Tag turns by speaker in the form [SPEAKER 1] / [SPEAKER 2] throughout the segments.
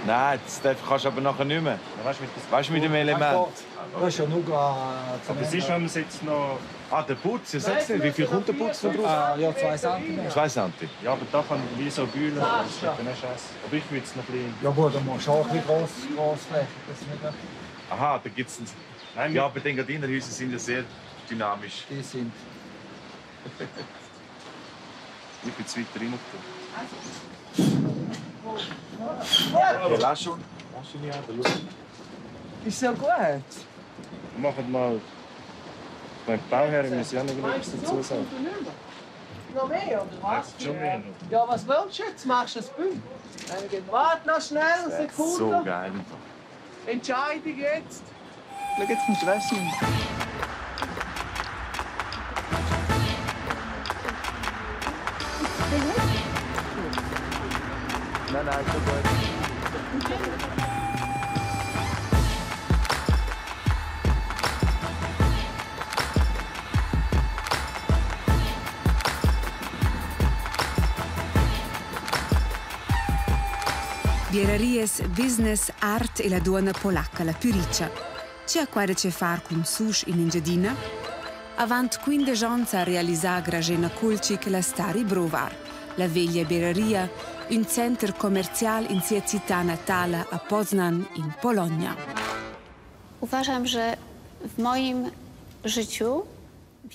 [SPEAKER 1] Nein, das kannst du aber nachher nicht mehr.
[SPEAKER 2] Weißt du, mit, das
[SPEAKER 1] Weißt du, mit dem Element.
[SPEAKER 3] Das ist ja nur gerade
[SPEAKER 2] Aber es ist, wenn man es jetzt noch...
[SPEAKER 1] Ah, der Putz, ja, sag's nicht. Wie viel kommt der Putz noch drauf?
[SPEAKER 3] Ja, 2 cm.
[SPEAKER 1] 2 cm.
[SPEAKER 2] Ja, aber da kann wie so bühlen. Das ist dann auch scheisse. Aber ich würde es noch ein bisschen...
[SPEAKER 3] Ja gut, dann musst du auch ein bisschen grossflächig. Das ist nicht...
[SPEAKER 1] Aha, da gibt's...
[SPEAKER 2] Nein,
[SPEAKER 1] Ja, aber die Engadinerhäuser sind ja sehr dynamisch.
[SPEAKER 3] Die sind...
[SPEAKER 1] Ich bin zu weit reingekommen. Ja, lass schon. Lass schon nicht an, schau.
[SPEAKER 4] Ist ja gut.
[SPEAKER 2] Machen mal... Ich meine, die Bauherren müssen ja noch etwas dazu sagen.
[SPEAKER 4] Noch mehr, oder was?
[SPEAKER 2] Schon mehr.
[SPEAKER 4] Ja, was willst du jetzt? Machst du ein Bild? Warte noch schnell, Sekunde.
[SPEAKER 1] So geil.
[SPEAKER 4] Entscheidung jetzt. Schau, jetzt kommt der Wäsche.
[SPEAKER 1] Nein, nein, schon gut.
[SPEAKER 5] Biererias, business, art e la duonna polacca, la Püricia. C'è qua da che far cun sush in Engiadina? Avant 15 ans ha realisà Gražena Kulčik la Stari Brovar, la veglia birreria, un center commercial in sia città natala a Poznan in Polonia.
[SPEAKER 6] Uważam, że w moim życiu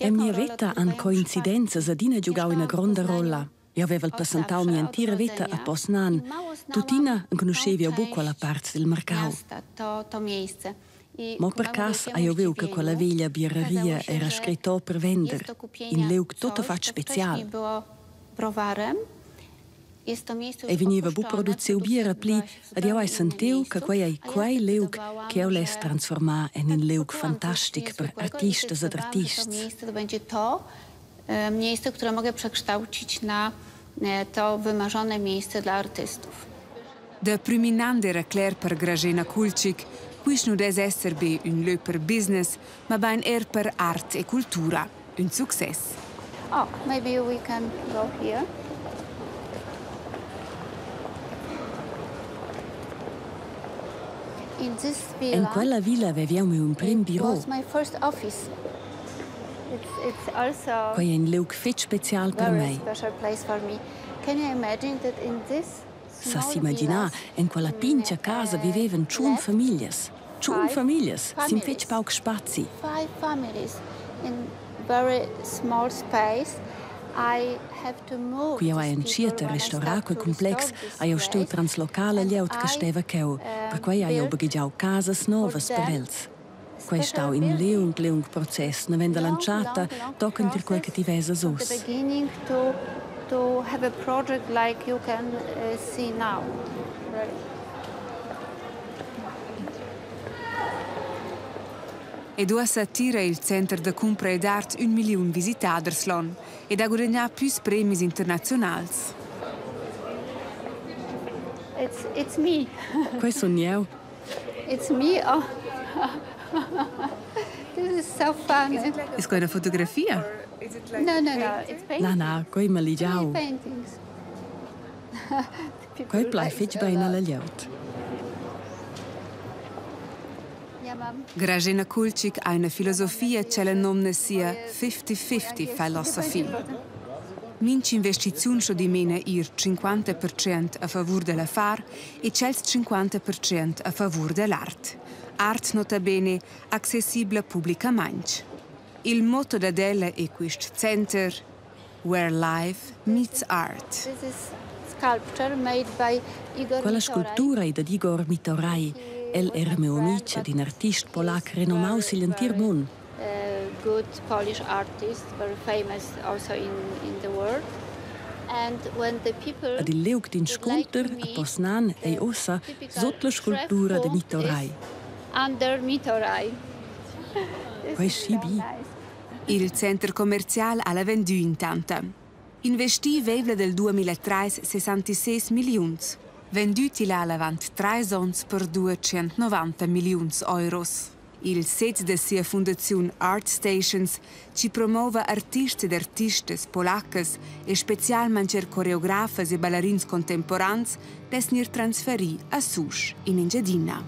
[SPEAKER 7] En
[SPEAKER 6] wielką
[SPEAKER 7] mia
[SPEAKER 6] rolę
[SPEAKER 7] veta han
[SPEAKER 6] odgrywają
[SPEAKER 7] coincidenzas adina giugau ina
[SPEAKER 6] Mieszkałam w
[SPEAKER 7] gronda
[SPEAKER 6] Poznaniu
[SPEAKER 7] rolla. Io avevo
[SPEAKER 6] od
[SPEAKER 7] passantau
[SPEAKER 6] zawsze,
[SPEAKER 7] mia
[SPEAKER 6] od
[SPEAKER 7] entira veta a
[SPEAKER 6] urodzenia
[SPEAKER 7] Poznan.
[SPEAKER 6] i mało znałam
[SPEAKER 7] Tuttina
[SPEAKER 6] tą
[SPEAKER 7] conoscevi buc
[SPEAKER 6] część
[SPEAKER 7] quella part del mercau.
[SPEAKER 6] miasta, to miejsce. I
[SPEAKER 7] Mo
[SPEAKER 6] ku
[SPEAKER 7] per
[SPEAKER 6] memu
[SPEAKER 7] cas
[SPEAKER 6] wielkiemu
[SPEAKER 7] hai io veu che quella
[SPEAKER 6] zdziwieniu
[SPEAKER 7] veglia birreria
[SPEAKER 6] okazało się,
[SPEAKER 7] era
[SPEAKER 6] że
[SPEAKER 7] scritto per vender,
[SPEAKER 6] jest do kupienia
[SPEAKER 7] in leug
[SPEAKER 6] coś,
[SPEAKER 7] tuttafatg
[SPEAKER 6] co
[SPEAKER 7] special.
[SPEAKER 6] wcześniej było browarem. Jest to miejsce
[SPEAKER 7] E
[SPEAKER 6] już
[SPEAKER 7] veniva bu
[SPEAKER 6] opuszczone,
[SPEAKER 7] produciu
[SPEAKER 6] produkcja
[SPEAKER 7] biera pli,
[SPEAKER 6] odbywała się w
[SPEAKER 7] ed io hai
[SPEAKER 6] zupełnie innym
[SPEAKER 7] sentiu che
[SPEAKER 6] miejscu,
[SPEAKER 7] quei ei
[SPEAKER 6] a ja
[SPEAKER 7] quei leug
[SPEAKER 6] zdecydowałam,
[SPEAKER 7] che eu les
[SPEAKER 6] że
[SPEAKER 7] transformar en
[SPEAKER 6] tak
[SPEAKER 7] in leug
[SPEAKER 6] poczułam coś
[SPEAKER 7] fantastic per
[SPEAKER 6] niezwykłego i
[SPEAKER 7] artistas ed
[SPEAKER 6] zdecydowałam, że to
[SPEAKER 7] artists.
[SPEAKER 6] miejsce to będzie to miejsce, które mogę przekształcić na to wymarzone miejsce dla artystów.
[SPEAKER 5] Da prüminand era cler per Gražena Kulčik, quist nu dess esser be ün lö per business, ma bain er per art e cultura. Ün success.
[SPEAKER 6] Oh, maybe we can go here. In this
[SPEAKER 7] En
[SPEAKER 6] villa,
[SPEAKER 7] quella villa avevi meu emprim
[SPEAKER 6] it
[SPEAKER 7] biro.
[SPEAKER 6] was my first office. It's also
[SPEAKER 7] Quei è un leug fetg special per
[SPEAKER 6] very
[SPEAKER 7] mei.
[SPEAKER 6] special place for me. Can you imagine that in this
[SPEAKER 7] Sa
[SPEAKER 6] small
[SPEAKER 7] s'imaginar,
[SPEAKER 6] villas,
[SPEAKER 7] en quella pincha casa vivevan tschun
[SPEAKER 6] left
[SPEAKER 7] famiglias. Tschun
[SPEAKER 6] five
[SPEAKER 7] famiglias, sin
[SPEAKER 6] families.
[SPEAKER 7] fetg pauc spazi.
[SPEAKER 6] Five families in very small space. I have to move
[SPEAKER 7] Qui jeu hai
[SPEAKER 6] these
[SPEAKER 7] entschiet
[SPEAKER 6] people
[SPEAKER 7] a
[SPEAKER 6] when I
[SPEAKER 7] restaurar
[SPEAKER 6] start
[SPEAKER 7] quei
[SPEAKER 6] to
[SPEAKER 7] complex,
[SPEAKER 6] restore this
[SPEAKER 7] hai jeu stuiu
[SPEAKER 6] place.
[SPEAKER 7] translocar la
[SPEAKER 6] And
[SPEAKER 7] glieud che
[SPEAKER 6] I,
[SPEAKER 7] steva cheu. Perquei hai jeu
[SPEAKER 6] built
[SPEAKER 7] baghegiau casas novas
[SPEAKER 6] for
[SPEAKER 7] per
[SPEAKER 6] them
[SPEAKER 7] els. Quei è
[SPEAKER 6] special
[SPEAKER 7] stau in
[SPEAKER 6] building.
[SPEAKER 7] leung, leung process, naven da
[SPEAKER 6] Long,
[SPEAKER 7] l'antschatta
[SPEAKER 6] long, long
[SPEAKER 7] tochen tier quei che ti
[SPEAKER 6] process
[SPEAKER 7] vesas
[SPEAKER 6] from the
[SPEAKER 7] uss.
[SPEAKER 6] beginning to have a project like you can see now.
[SPEAKER 5] Ed uossa tira il center da cumpra ed art 1 milliun visitaders l'on ed ha gudagnà püs premis internaziunals.
[SPEAKER 6] It's me.
[SPEAKER 7] Quei sun jeu.
[SPEAKER 6] It's me. Oh. This is so fun.
[SPEAKER 5] Es quai üna fotografia?
[SPEAKER 6] No, no, no. It's painting.
[SPEAKER 7] Na, na, quei maligiau.
[SPEAKER 6] Paintings.
[SPEAKER 7] Quei plai fetg bein alla glieud.
[SPEAKER 6] Ja mam
[SPEAKER 5] Gražena Kulčik ha üna filosofia ch'ella nomna sia 50-50 philosophy. Mincha investiziun sto dimena ir 50% a favur da l'affar e tschels 50% a favur da l'art. Art nota bene accessibla publicamaing. Il motto dad ella è quist center Where life meets art.
[SPEAKER 6] This is sculpture made by Igor
[SPEAKER 7] Quella
[SPEAKER 6] Mitoraj.
[SPEAKER 7] sculptura ei dad Igor Mitoraj. El era meu amic ed in artist polac renomau sigl entir mund.
[SPEAKER 6] Good Polish artist, very famous also in the world. And when the people
[SPEAKER 7] Ed il liug
[SPEAKER 6] would like
[SPEAKER 7] d'inscunter
[SPEAKER 6] to
[SPEAKER 7] a
[SPEAKER 6] meet,
[SPEAKER 7] Poznan ei
[SPEAKER 6] the
[SPEAKER 7] ussa
[SPEAKER 6] typical
[SPEAKER 7] sut la sculptura da
[SPEAKER 6] Treffpunkt
[SPEAKER 7] Mitoraj.
[SPEAKER 6] is under Mitoraj. This
[SPEAKER 7] Quei
[SPEAKER 6] is
[SPEAKER 7] schi
[SPEAKER 6] so
[SPEAKER 7] bi.
[SPEAKER 6] nice.
[SPEAKER 5] Il center commercial ha la vendü intanta. Investì vevla del 2003 66 milliuns. Vendüti l'ha avant 3 ons per 290 milliuns euros. Il sez da sia fundaziun Art Stations chi promouva artists ed artistas polaccas e specialmaing eir coreografas e ballarins contemporans dess gnir transferi a Susch in Engiadina.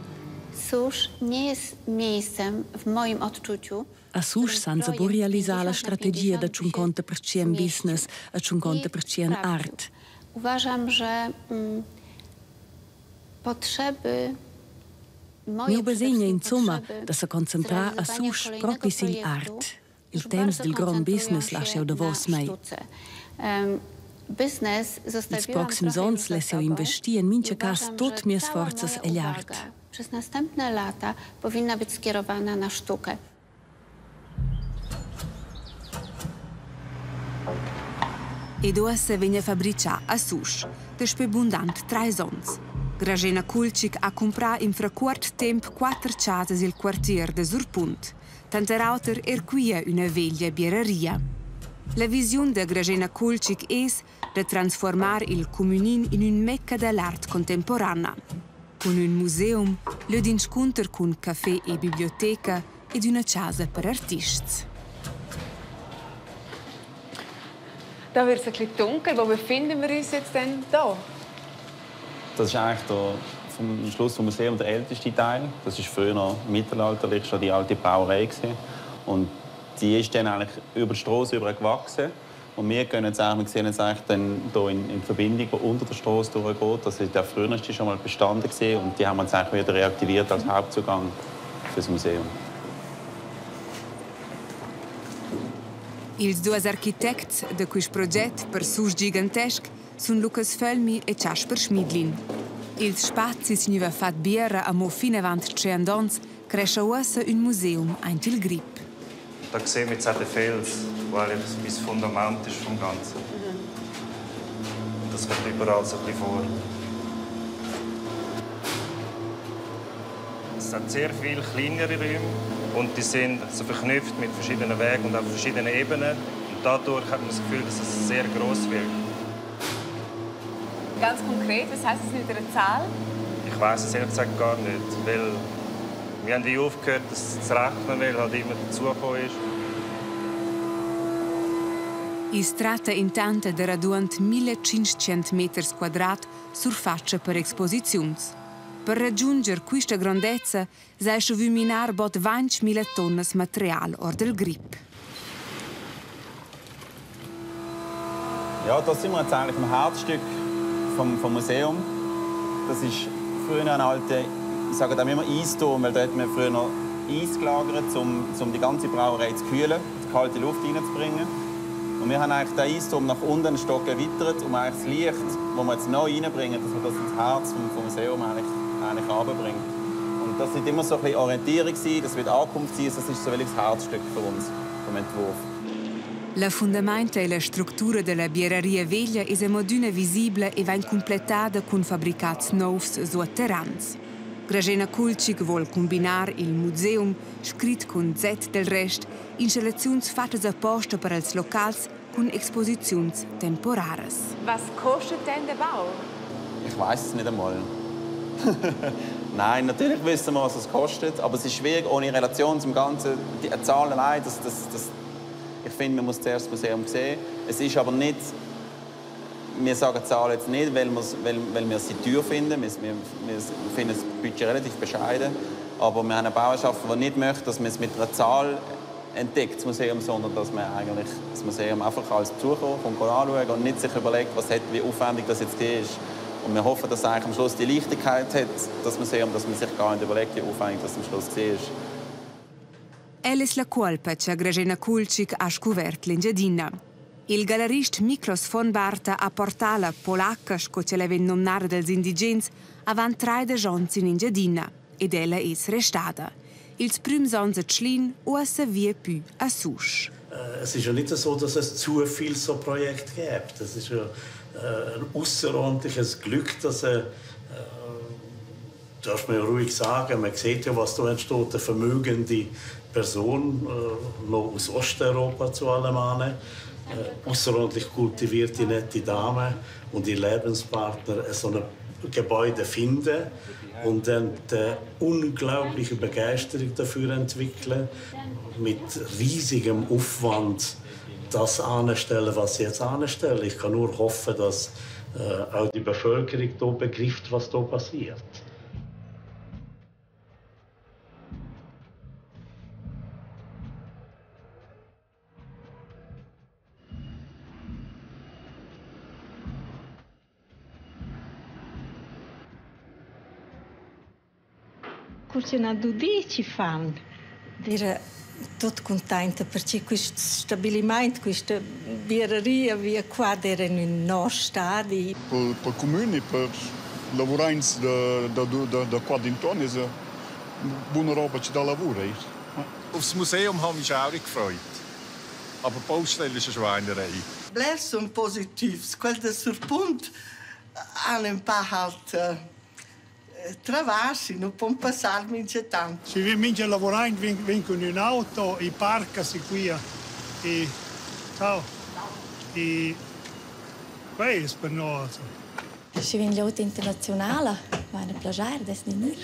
[SPEAKER 6] Susch nie jest miejscem w moim odczuciu,
[SPEAKER 7] A Susch san sa bu realisar la strategia da 50% business e 50% art.
[SPEAKER 6] Uważam, że mm, potrzeby
[SPEAKER 7] Miu basegn ei insumma da seconcentrar a Susch propi sigl art. Il temps dil grond business lasch jeu davos mei. Ils proxims onns less jeu investir en mintga cass tut mias forzas egl art.
[SPEAKER 6] Przez następne lata powinna być skierowana na sztukę.
[SPEAKER 5] Ed uossa vegna fabrichà a Susch daspö bundant trais ons. Gražina Kulczyk ha cumprà infra cuort temp quatter chasas i'l quartier da Surpunt, tanter auter eir quia üna veglia bieraria. La visiun da Gražina Kulczyk es da transfuormar il cumünin in ün mecca da l'art contemporana. Cun ün museum, lö d'inscunter cun café e biblioteca ed üna chasa per artists.
[SPEAKER 8] Da wird es ein bisschen dunkel. Wo befinden wir uns jetzt denn da?
[SPEAKER 9] Das ist eigentlich der, vom Schluss vom Museum der älteste Teil. Das ist früher noch mittelalterlich schon die alte Brauerei gewesen. Und die ist dann eigentlich über die Straße über gewachsen. Und wir können jetzt eigentlich, wir sehen jetzt eigentlich dann hier in Verbindung, die unter der Straße durchgeht. Das ist der früher ist die schon mal bestanden gewesen und die haben wir jetzt eigentlich wieder reaktiviert als Hauptzugang für das Museum.
[SPEAKER 5] Ils duos architects da quist proget per Susch gigantesc sun Lukas Föllmi e Chasper Schmidlin. Ils spazis gnüva fat biera amo fin avant tschient ons crescha uossa ün museum aint il grip.
[SPEAKER 2] Da sehen wir jetzt auch den Fels, der eigentlich so das Fundament ist vom Ganzen. Und das kommt überall so ein bisschen vor. Es hat sehr viele kleinere Räume und die sind so verknüpft mit verschiedenen Wegen und auf verschiedenen Ebenen. Und dadurch hat man das Gefühl, dass es sehr groß wirkt.
[SPEAKER 8] Ganz konkret, was heißt das mit einer Zahl?
[SPEAKER 2] Ich weiß es ehrlich gesagt gar nicht, weil wir haben wie aufgehört, das zu rechnen, weil halt immer dazugekommen ist.
[SPEAKER 5] I's tratta intant da raduond 1500 meters quadrat surfatscha per exposiziuns. Per ragiunger quista grondezza s'haja stuvü minar bod 20.000 tonnas material our dal grip.
[SPEAKER 9] Ja, da sind wir jetzt eigentlich im Herzstück vom Museum. Das ist früher ein alter, ich sage dem immer Eisturm, weil da hat man früher noch Eis gelagert, um die ganze Brauerei zu kühlen, die kalte Luft reinzubringen. Und wir haben eigentlich den Eisturm nach unten einen Stock erweitert, um eigentlich das Licht, das wir jetzt neu reinbringen, dass man das ins Herz vom Museum eigentlich runterbringt. Und das wird immer so ein bisschen Orientierung sein, das wird Ankunft sein, das ist so das Herzstück für uns vom Entwurf.
[SPEAKER 5] La fundamainta e la structura da la bieraria veglia es amo adüna visibla e vain cumplettada cun fabricats nouvs suotterrans. Gražina Kulczyk voul cumbinar il museum, scrit cun Z del rest, installaziuns fattas aposta per els locals cun exposiziuns temporaras.
[SPEAKER 8] Was kostet denn der Bau?
[SPEAKER 9] Ich weiß es nicht einmal. Nein, natürlich wissen wir, was es kostet, aber es ist schwierig, ohne Relation zum Ganzen. Die Zahlen allein, ich finde, man muss zuerst das Museum sehen. Es ist aber nicht, wir sagen die Zahlen jetzt nicht, weil wir sie teuer finden. Wir finden das Budget relativ bescheiden. Aber wir haben eine Bauerschaft, die nicht möchte, dass man es mit einer Zahl entdeckt, das Museum, sondern dass man eigentlich das Museum einfach als Besucher kommt anschauen und nicht sich überlegt, was hat, wie aufwendig das jetzt ist. Und wir hoffen, dass eigentlich am Schluss die Leichtigkeit hat, das Museum, dass man sich gar nicht überlegt, wie aufwendig das am Schluss war.
[SPEAKER 5] El es la cuolpa cha Gražina Kulczyk ha scuvert l'Engiadina. Il gallerist Miklos von Barta ha portà la polacca, sco ch'ella vegn nomnada dals indigens, avant traidesch ons in Engiadina ed ella es restada. Ils prüms ons a Tschlin, uossa viepü a Susch.
[SPEAKER 10] Es ist ja nicht so, dass es zu viel so Projekte gibt. Das ist ja ein außerordentliches Glück, dass darf man ja ruhig sagen, man sieht ja, was da entsteht, eine vermögende Person, noch aus Osteuropa zu allem an, außerordentlich kultivierte, nette Dame und ihr Lebenspartner, so eine Gebäude finde und dann die unglaubliche Begeisterung dafür entwickle, mit riesigem Aufwand das anstellen, was sie jetzt anstellen. Ich kann nur hoffen, dass auch die Bevölkerung hier begreift, was hier passiert.
[SPEAKER 11] Cur chi n'ha dudi chi fan, d'eira tuot cuntainta perche quist stabilimaint, quista bieraria via qua d'eira in ün nosch stadi.
[SPEAKER 12] Per per cumün e per lavuraints da da da da qua d'intuorn esa buna roba chi dà lavur eir.
[SPEAKER 1] Aufs Museum habe ich mich auch gefreut. Aber die Baustelle ist eine Schweinerei.
[SPEAKER 4] Blers sun positivs. Quel da Surpunt han ün pa halt travasch, nu pon passar minchatant.
[SPEAKER 13] Si vien mincha lavuraint vegn vegn cun ün auto e parca si quia e ciao. E quei es per no also.
[SPEAKER 14] Schi vegn glieud internaziunala, vaina plaschair d'es gnir.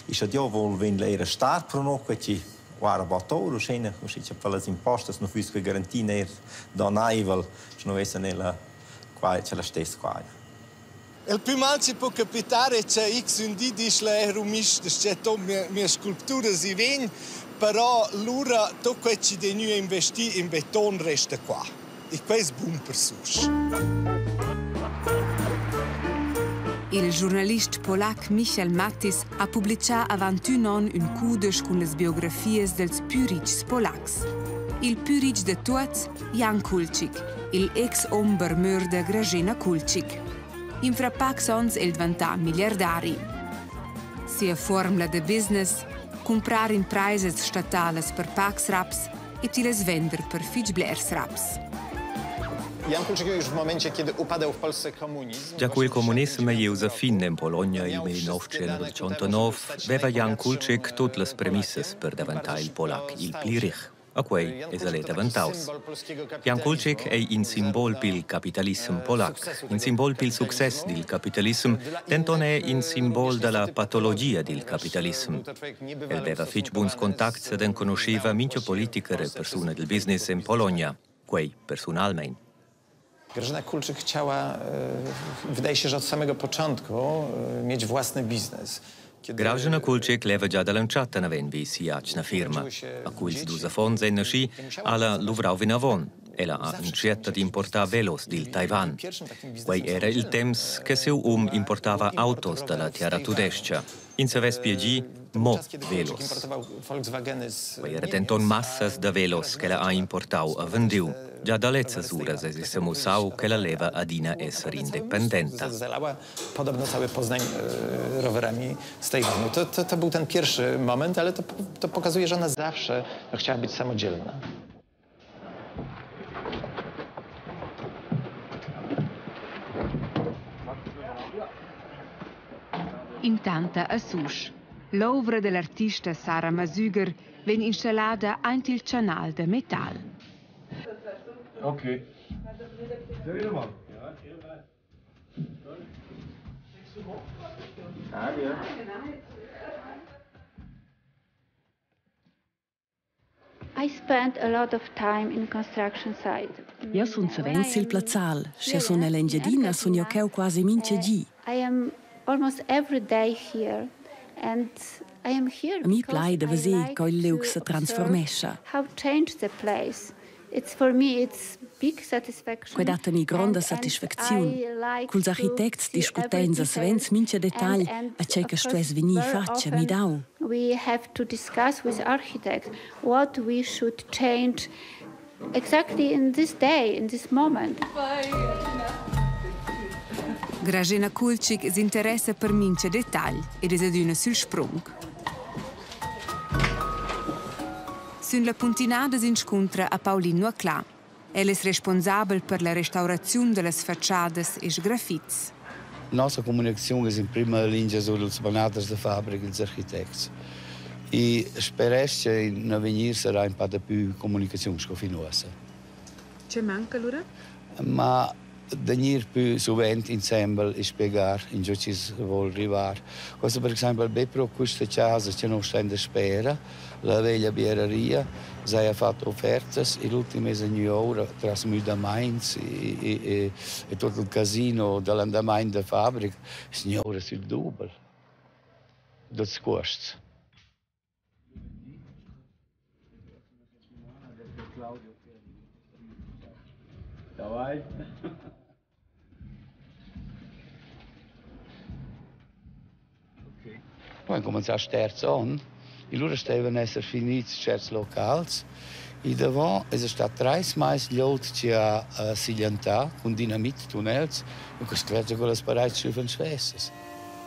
[SPEAKER 15] E scha Dieu voul vegn l'eira star pro no que chi guarda bod our uschena, uschi cha per las impostas nu füss que garanti neir donnaivel, sche nu vessa nella qua cha la stess qua.
[SPEAKER 16] Il pü mal chi po capitar es cha x ün di disch la rumist cha to mia mia sculptura si vegn, però lura to quai chi d'he gnü a investir in beton resta qua. E quai es bun per Susch.
[SPEAKER 5] Il giurnalist polac Michael Mattis ha publichà avant ün on ün cudesch cun las biografias dels pü richs polacs. Il pü rich da tuots, Jan Kulczyk, il ex-hom barmör da Grażyna Kulczyk. Infra pacs ons el dvantà miliardari. Sia formla da business, cumprar impraisas statalas per pacs raps e tillas vender per fich blers raps.
[SPEAKER 17] Jan Kulczyk już w momencie, kiedy upadał w Polsce komunizm...
[SPEAKER 18] Già cu il communissem ei ius a fin en Pologna il 1989 veva Jan Kulczyk tut las premissas per daventar il polac il pli rich. A quei es el è davantaus. Jan Kulczyk ei in simbol pil capitalissem polac, in simbol pil success dil capitalissem, denton è in simbol dalla patologia dil capitalissem. El veva fitg buns contacts ed enconuscheva mintga politiker e persuna dil business en Pologna, quei persunalmein.
[SPEAKER 17] Grażyna Kulczyk chciała, wydaje się, że od samego początku mieć własny biznes.
[SPEAKER 18] Grażyna Kulczyk leva già dall'entschatta naven vi sia atgna firma. A cu ils dus affons ein naschi, ha ella luvrau vinavon. Ella ha entschiet ad importar velos dil Taiwan. Quei era il temps che siu um importava autos dalla tiara tudestga. Ins savess pia dir mo velos. Quei era denton massas da velos ch'ella ha importau e vendiu. Gia da lezzas uras eisi semussau ch'ella leva adina esser independenta.
[SPEAKER 17] Podobno cały Poznań rowerami z Tajwanu. To, to, to był ten pierwszy moment, ale to, to pokazuje, że ona zawsze chciała być samodzielna.
[SPEAKER 5] Intanta a Susch. L'ovra dell'artista Sara Masüger vegn installada aint il chanal da metal.
[SPEAKER 1] Okay.
[SPEAKER 6] I spent a lot of time in construction site.
[SPEAKER 7] Jeu sun savens sil plazzal. Sch'jeu sun ell'Engiadina sun jeu cheu quasi mintga di.
[SPEAKER 6] I am almost every day here and I am here
[SPEAKER 7] A mi plai da veser co il liug setransformescha.
[SPEAKER 6] How change the place. It's for me it's big satisfaction.
[SPEAKER 7] Quei dat a mi gronda satisfacziun. Culs architects discutein sa savens mintga detagl a tgei che stuess vegnir fatg e midau.
[SPEAKER 6] We have to discuss with architects what we should change exactly in this day, in this moment.
[SPEAKER 5] Grażyna Kulczyk s'interessa per mincha detagl ed es adüna sül sprung. Sün la puntinada s'inscuntra a Paulin Nuaclà. El es responsabel per la restauraziun da las fatschadas e sgrafits.
[SPEAKER 19] Nossa comunicaziun es in prima lingia sur ils manaders da fabrica, ils architects. E speresch che in avegnir sarà ün pa dapü comunicaziun sco fin uossa.
[SPEAKER 5] Che manca lura?
[SPEAKER 19] Ma Da gnir pü suvent insembel e spiegar ingio chi's voul rivar. Questa per exaimpel be pro quista chasa cha nus stain daspera, la veglia bieraria, s'haja fat offertas e l'ultim esa gnü oura tras müdamaints e e e e tuot il casino da l'andamaint da fabrica, es gnü oura sül dubel dals cuosts. Давай. Poi han cumenzà sterz on e lura staivan esser finits tscherts locals e davant es stat trais mais glieud chi ha sigliantà cun dinamit tunnels e quist clergia quellas paraids tschüffan svessas.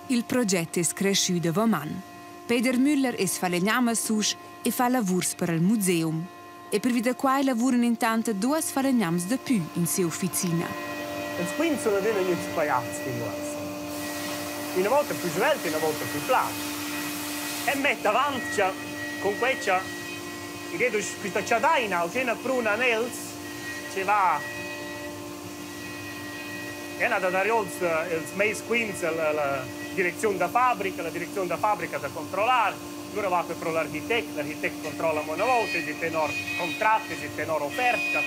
[SPEAKER 5] Il proget es creschü davo man. Peder Müller es falegnam a Susch e fa lavurs per il museum. E pervi da quai lavuran intant duos falegnams dapü in sia ufficina.
[SPEAKER 20] Els quints sun adüna gnüts pajats fin uossa. Üna volta plü svelt, üna volta plü plan. E mett avant cha cun quai cha i dess usch quista chadaina uschena pruna anels chi va Ella da dar ils, ils meis quints alla direcziun da fabrica, la direcziun da fabrica da controllar. Lura va pro l'architect, l'architect controlla amo üna volta, es tenor contrat, es tenor offerta.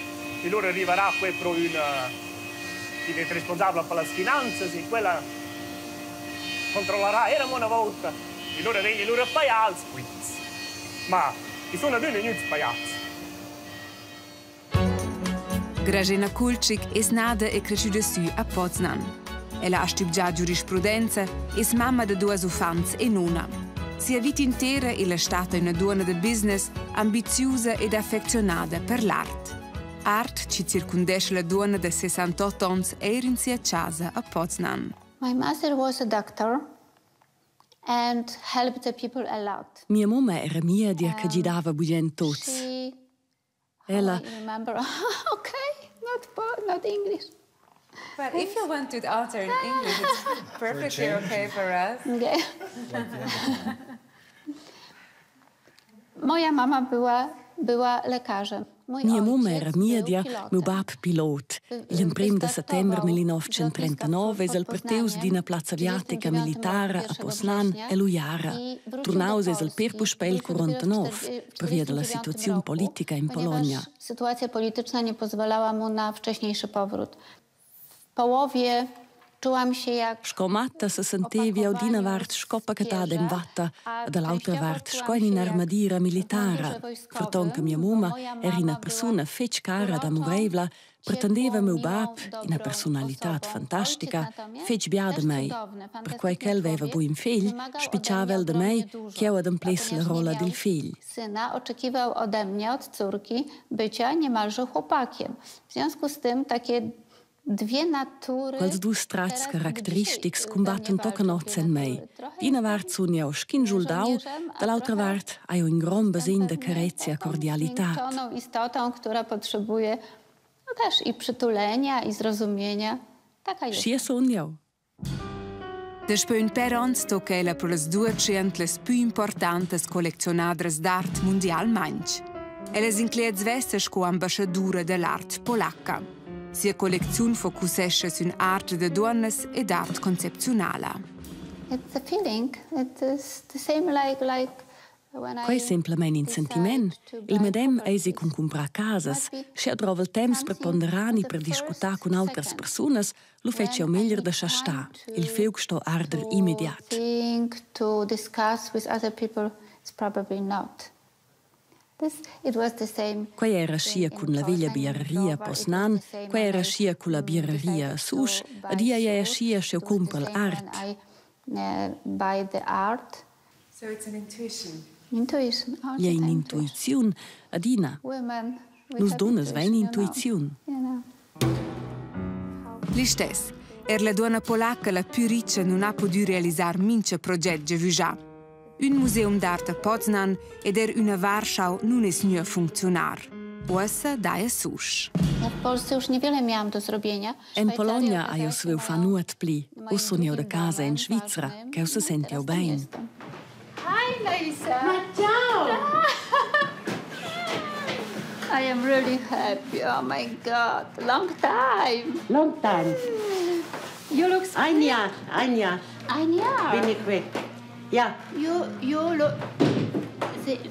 [SPEAKER 20] E lura arrivarà poi pro üna chi es responsabla per las finanzas e quella controllarà eir amo üna volta. E lura vegn lura pajà ils quints. Ma i sun adüna gnüts pajats.
[SPEAKER 5] Grażyna Kulczyk es nada e creschüda sü a Poznan. Ella ha stübgià giurisprudenza, es mamma da duos uffants e nona. Sia vita intera ella stata üna duonna da business ambiziusa ed affecziunada per l'art. Art chi circundescha la duonna da 68 ons eir in sia chasa a Poznan.
[SPEAKER 6] My mother was a doctor and helped the people a lot.
[SPEAKER 7] Mia mumma era miedia che gidava bugen tuts. Ella
[SPEAKER 6] okay, not, not English.
[SPEAKER 8] But if you want to answer in English, it's perfectly okay for us.
[SPEAKER 6] Okay. Moja mama była, była lekarzem.
[SPEAKER 7] Mia mumma era miedia, miu bab pilot. Igl emprem da settember 1939 es el partius d'ina plazza aviatica militara a Poznan ell'Ujara. Turnaus es el per puspei il 49, pervia dalla situaziun politica in Pologna.
[SPEAKER 6] Sytuacja polityczna nie pozwalała mu na wcześniejszy powrót. W połowie czułam się jak
[SPEAKER 7] Sco matta se sentevi jeu d'ina vart sco pachetada en vatta e dall'autra vart sco en in'armadira militara. Ferton che mia mumma era ina persuna fetg cara ed amureivla, pretendeva miu bab, ina personalitad fantastica, fetg bia da mei. Perquei ch'el veva buc in fegl, spitgava el da mei ch'jeu adempless la rolla dil fegl.
[SPEAKER 6] Syna oczekiwał ode mnie, od córki, bycia niemalże chłopakiem. W związku z tym takie dwie natury
[SPEAKER 7] Quels dus tratgs caracteristics cumbattan tochen oz en mei. D'ina vart sun jau sc'in schuldau, da l'autra vart hai jeu in grond basegn da carezia e cordialitad.
[SPEAKER 6] istotą, która potrzebuje no też i przytulenia, i zrozumienia. Taka jest.
[SPEAKER 7] Schia sun jau.
[SPEAKER 5] Daspö ün pêr ons tocca ella pro las duatschient las pü importantas collecziunadras d'art mundialmaing. Ella s'inclegia svessa sco ambasciadura da l'art polacca. Sia collecziun focussescha sün art da duonnas ed art concepziunala.
[SPEAKER 6] It's a feeling. It is the same like like
[SPEAKER 7] Quei ei semplamein in sentiment. Il medem eisi cun cumprar casas. Sch'jeu drovel temps per ponderar ni per discutar cun autras persunas, lu fetsch jeu meglier da schar star. Il fiug sto arder immediat.
[SPEAKER 6] Think to discuss with other people is probably not. This, it was the same
[SPEAKER 7] Quei era schia cun la veglia bieraria a Poznan, quei era schia cun la bieraria a Susch, ed ei era schia sch'jeu cumprel art.
[SPEAKER 6] I buy the art.
[SPEAKER 8] So it's an intuition.
[SPEAKER 6] Intuition.
[SPEAKER 7] Igl ei in'intuiziun, adina. Nus dunnas vein intuiziun.
[SPEAKER 5] Listess, er la duonna polacca la pü richa nun ha pudü realisar mincha proget giavüschà. Ün museum d'art a Poznan ed eir üna Warschau nun es gnü a funcziunar. Uossa daja Susch.
[SPEAKER 6] Ja w Polsce już niewiele miałam do zrobienia.
[SPEAKER 7] En Pologna hai jeu saviu far nuot pli. Uss sun jeu da casa en Svizra, ch'jeu sesent jeu bein.
[SPEAKER 6] Hi Larissa!
[SPEAKER 8] Ma ciao!
[SPEAKER 6] I am really happy. Oh my God, long time.
[SPEAKER 21] Long time.
[SPEAKER 6] You look
[SPEAKER 21] Ein Jahr, ein Jahr.
[SPEAKER 6] Ein Jahr.
[SPEAKER 21] Bin ich weg. Ja.
[SPEAKER 6] You look.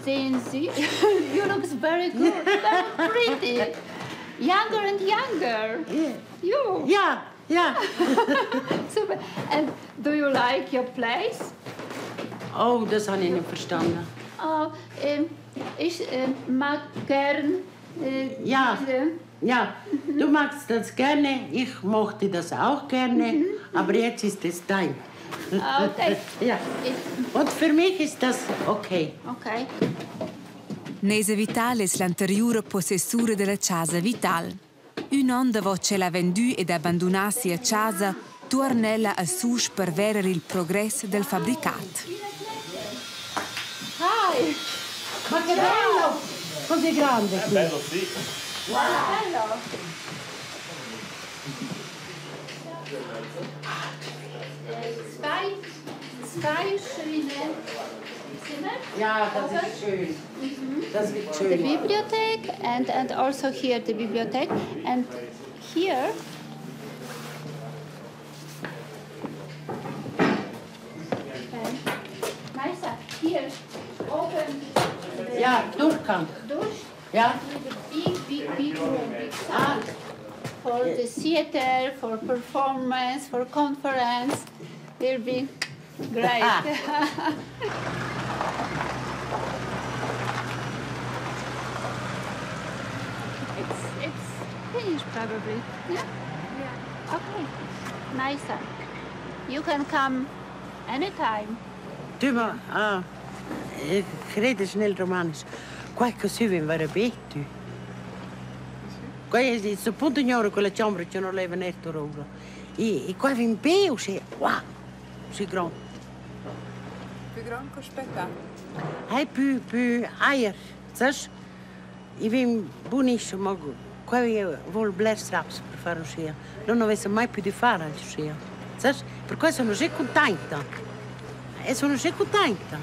[SPEAKER 6] Sehen Sie? You look very good, very pretty. Younger and younger.
[SPEAKER 21] Yeah.
[SPEAKER 6] You.
[SPEAKER 21] Ja, ja.
[SPEAKER 6] Super. And do you like your place?
[SPEAKER 21] Oh, das habe ich nicht verstanden.
[SPEAKER 6] Oh, ich mag gern
[SPEAKER 21] Ja,
[SPEAKER 6] diese.
[SPEAKER 21] ja. Du magst das gerne, ich mochte das auch gerne, aber jetzt ist es dein.
[SPEAKER 6] Ah, okay.
[SPEAKER 21] Ja. Und für mich ist das okay.
[SPEAKER 6] Okay.
[SPEAKER 5] Nesa Vital es l'anteriura possessura da la chasa Vital. Ün on davo ch'ella ha vendü ed abandunà sia chasa, tuorn'ella a Susch per verer il progress del fabricat.
[SPEAKER 6] Hi!
[SPEAKER 21] Ma che bello! Così grande qui.
[SPEAKER 2] Bello, sì.
[SPEAKER 6] Wow. Bello. Zwei, zwei schöne Zimmer.
[SPEAKER 21] Ja, das ist schön. Das wird schön.
[SPEAKER 6] The Bibliothek and also here the Bibliothek and here okay. Nice. Here open the
[SPEAKER 21] Ja, Durchgang.
[SPEAKER 6] Durch.
[SPEAKER 21] Ja.
[SPEAKER 6] Big, big, big room, big saal. For the theater, for performance, for conference. Will be great. It's finished probably. Yeah? Yeah. Okay. Nice. You can come anytime.
[SPEAKER 21] Du, ma, ah, ich rede schnell Romanisch. Quai che si vien bettu. Quai è sto punto ignoro quella chambre che non leva netto ora. E qua vien be, uscì, wow, si grand.
[SPEAKER 8] Più grande che aspetta.
[SPEAKER 21] Hey, più, più aer, sai? I vien buonissimo, ma qua vuol blers raps per fare uscire. Non avesse mai più di fare uscire. Sai? Per questo sono già contenta. E sono già contenta.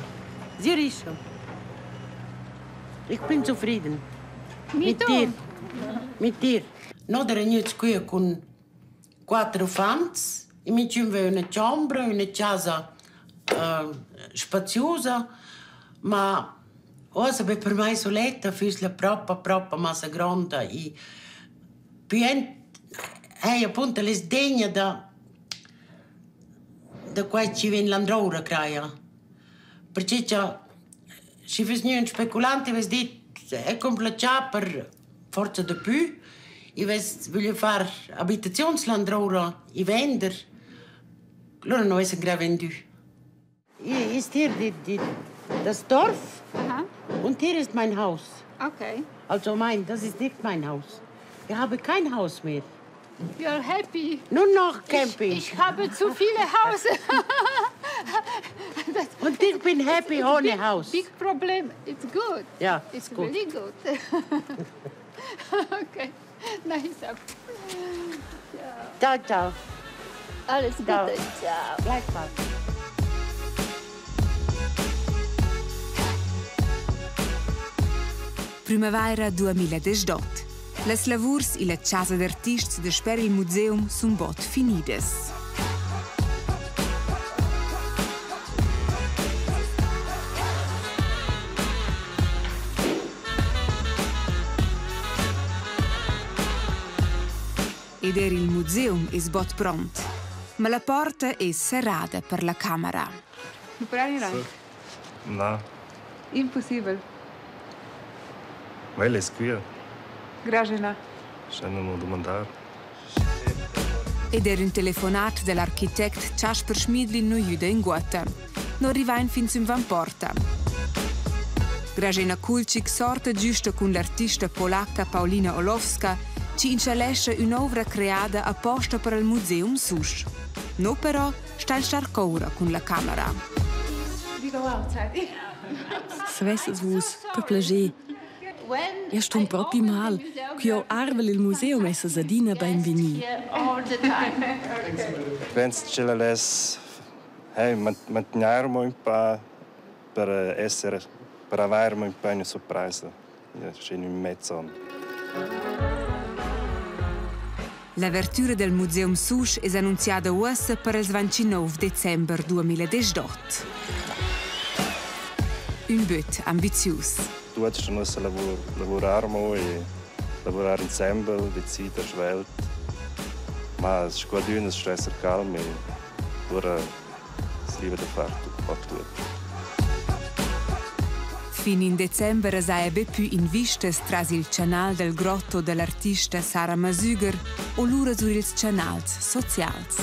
[SPEAKER 21] Sehr ist. Ich bin zufrieden. Mit dir. Mit dir. No, der gnüts qui con quattro uffants. E mi ci una camera, una casa spaziosa, ma ossa be per mai soletta füss la propria propria massa grande e più hey, appunto le sdegna da quai ci ven l'androura craia. Perché c'è si füss gnü un speculante ves dit è complaccià per forza de più i ves voglio far abitationslandroura i vender. Loro non avessero grave vendu. Hier ist hier das Dorf.
[SPEAKER 6] Aha.
[SPEAKER 21] Und hier ist mein Haus.
[SPEAKER 6] Okay.
[SPEAKER 21] Also mein, das ist nicht mein Haus. Ich habe kein Haus mehr.
[SPEAKER 6] You are happy.
[SPEAKER 21] Nur noch Camping.
[SPEAKER 6] Ich habe zu viele Häuser.
[SPEAKER 21] Und ich bin happy
[SPEAKER 6] It's
[SPEAKER 21] ohne
[SPEAKER 6] big,
[SPEAKER 21] Haus.
[SPEAKER 6] Big problem. It's good.
[SPEAKER 21] Ja,
[SPEAKER 6] it's
[SPEAKER 21] ist gut.
[SPEAKER 6] really good. Okay. Nice. Ja.
[SPEAKER 21] Ciao, ciao.
[SPEAKER 6] Alles
[SPEAKER 21] Ciao.
[SPEAKER 6] Gute. Ciao.
[SPEAKER 21] Gleichfalls.
[SPEAKER 5] Primavaira 2018. Las lavurs illa chasa d'artists dasper il museum sun bod finidas. Ed er il museum es bod pront. Ma la porta es serrada per la camera.
[SPEAKER 8] Nu prendi neanche.
[SPEAKER 2] Na,
[SPEAKER 8] Impossibel.
[SPEAKER 2] ma ella es quia.
[SPEAKER 8] Gražina.
[SPEAKER 2] Sto non domandar.
[SPEAKER 5] Ed er ün telefonat del architect Chasper Schmidlin nu güda inguotta. No rivain fin sün vanporta. Grażyna Kulczyk sorta giusta cun l'artista polacca Paulina Olowska, chi installescha ün'ouvra creada aposta per il Museum Susch. No però sta il star coura cun la camera.
[SPEAKER 8] We go outside.
[SPEAKER 7] Savessas vus, per plascher. Eu stun propi mal, ch'eu arvel il museum essas adina bainvegni.
[SPEAKER 6] Here all the time.
[SPEAKER 2] Penso che la les hey, mantenermo un po' per essere per avere un po' una sorpresa. In ün mez on.
[SPEAKER 5] L'avertüra del Museum Susch es annunziada uossa per ils 29 december 2018. Ün böt ambizius.
[SPEAKER 2] Tuots ston ussa lavur, lavurar mo e lavurar insembel, decider svelt. Ma scadün as sto esser calm e lura s'riva da far tut tuot.
[SPEAKER 5] Fin in december as haja be pü invistas tras il chanal del grotto dell'artista Sara Masüger o lura sur ils chanals socials.